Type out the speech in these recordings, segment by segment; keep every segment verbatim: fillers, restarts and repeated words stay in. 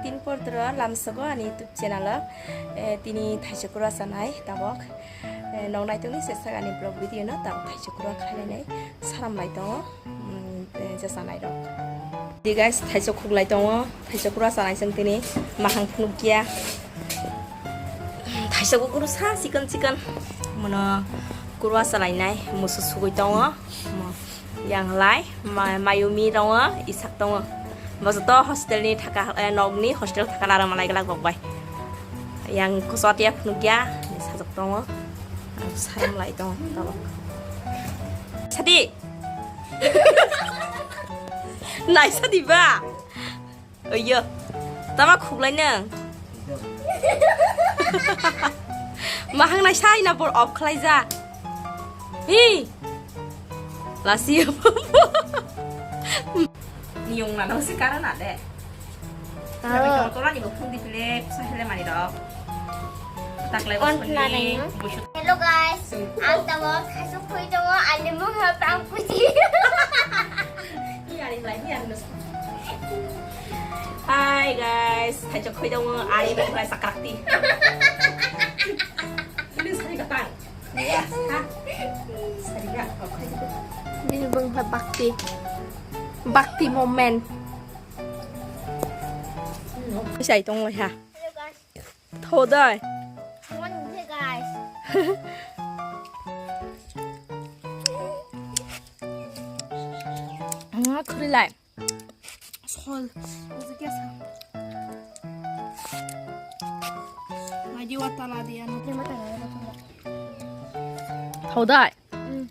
Tin portro lamsogo ani YouTube channel o, eh, tini thaisa kura sanai tabok. Eh, nong naitokni sesaka ani vlog video no tabok thaisa kura khainai saram lai tongo. Mm, eh, je sanai rok. Di guys, thaisa khuklai tongo, thaisa kura sanai chwng tini mahang phunukya. Thaisa kukuru sa chikon chikon. Mono kurwa salainai, musu sugui tongo. Mo-, yang lai, ma-, mayumi tongo, isak tongo. Bo joto hostel ni thaka, eh, nokni hostel thaka naro malai glak bok bai. Yang kusotia phunukya, sajak tongo. Saram lai tongo, tabok. Sadi! Naisa diba? Oyo. Tama khuklai nang. Mahang naisa ina bor off khlai ja. Hi. Lasi. Niyong na nang si kara na de. Taro. Toro ni bo phung di pile sa hele mani rok. Taklai on bosoni, nai no? Busu. Hello guys, ang tamo khasuk khui tongo, ani mung ha pang kuji. Hi guys, thaijak khui tongo, ani mung ha sakrakti. Ini sari katang. Ha? Sari ka, kok khui tongo. Ini mung ha bakti. Bakti moment. Sai tong ha. Hello guys. Thodai. One, guys. Nga khuri lai. Sol. Uzu kya sa? Lagi wata la dia no. Thodai. Mm.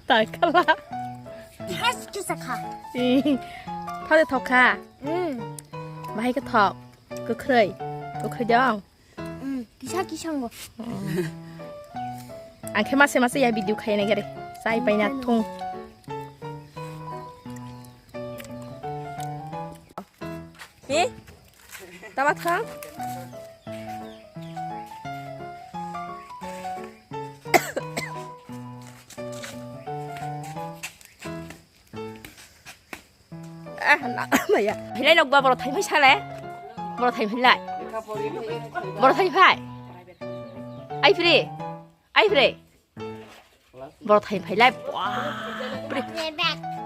Tai khala. Has kisa kha. Thode thokha. Mm. Bahai ka thok. Kwkhwrwi. Kwkhwrwi dong. Mm. Kisa kisa ngo. Ang khe mase mase ya video khaina gare. Sai paina thung. He? Tama thang? Ah, na, na ya. Hilai nok ba boro thai phai sale. Boro thai phai lai. Boro thai phai. Ai pre. Ai pre. Boro thai phai lai. Bwah, pre.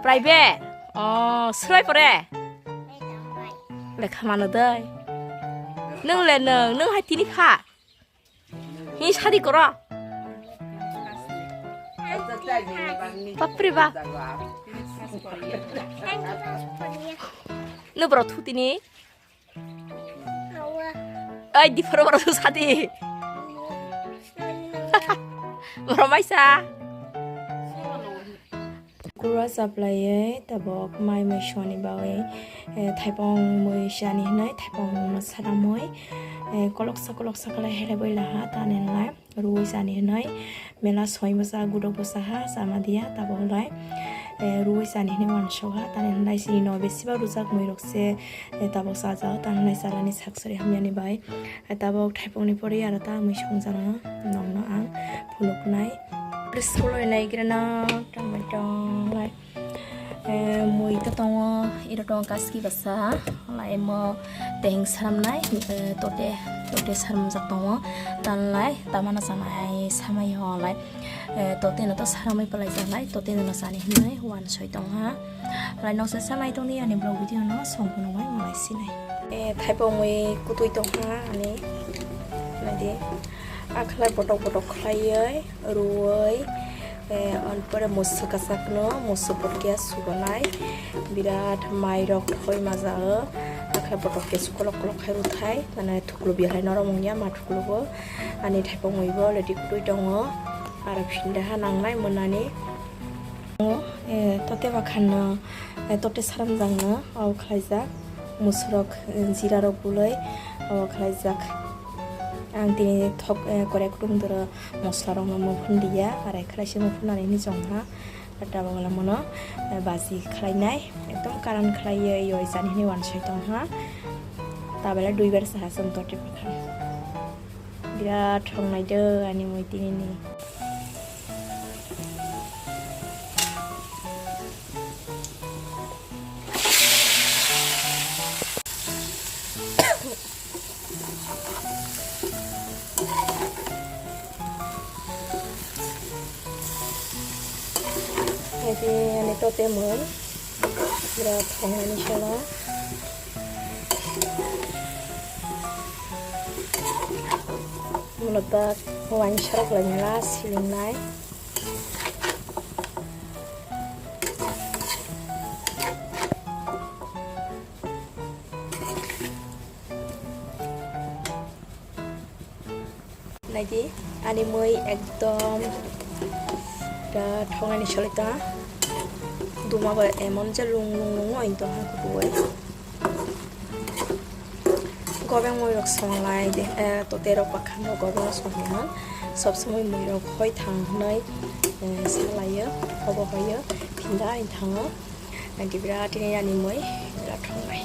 Private. Oh, sroi pore. Lekha mano dai. Nung le nung, nung hai tini pha. Hi sadi koro. Bapre ba. Nubro thutini. Ai di poro boro sadi. Boro maisa. Kurwa chaplaiwi tabok mai mui soni bagwi, eh, thaipong mui sani hinwi thaipong mungno saramwi, eh, koloksa koloksa khlai helebwi laha tani hinlai rwi sani hinwi mela soi bwsa gudok bwsa ha chama diya tabok hinlai, eh, rwi sani hinwi uansukha tani hinlai sini no besiba rwjak mui rok se, eh, tabok chajak tani hinlai chalani sak sari hamyani bai. Tabok thaipungni pori aro ta mui songjakno nokno ang phunuknai. School rok naigrana tongbai tonglai. Eh, mui to tongo, iro tongo kaski basa, lai mo teheng saramnai, eh, tote, tote saramjak tongo, tanlai, tamana sanai samai ho lai, eh, tote no to saramai palai janai, tote no sani hinai, wan soi tongha. Lai noksa sanai tongni ani vlog video no songkunu bai malai sinai. Eh, thaipungwi kutui tongkha ani, naidi. Akhlai botok botok khlaiwi, ruwi, eh, on pore musu kasakno, musu pore khe suganai. Birat mai rok thoi maja o. Akhlai botok khe sukolok kolok khai ruthai. Mane thuklu bihalai norok mungya ma thuklu bo. Ani thaipungwi bo already kutui tongo. Aro phinda ha nangnai monani. Eh, tote bakhan no, eh, tote saramjak no, o khlaijak. Musurok, eh, jira rok buloi, o khlaijak. Ang tini thok, eh, korai kutung doro mosla rok no muphun diya, arai khlai se muphun nani hinwi chong ha. Tabok le mono, eh, baji khlainai, ekdom karan khlaiwi yoi chan hinwi uansai tong ha. Tabela duibar saha chwng tote bakhan. Birat thok nai do ani mui tini ni. Tote mui pura thongnani solo. Mula ta wine sarok lai mela siling nai. Naidi, ani mui ekdom da thongnani solo ta. Duma ba emon je lung lung lung oi to ha kubui. Gobeng mui rok songlai de, eh, to terok pakhan rok gobeng songlai. Sob somoi mui rok hoi thang hnoi, eh, salaio, obo hoio, phinda in thango. Naidi birat ini ani mui, birat thongnai.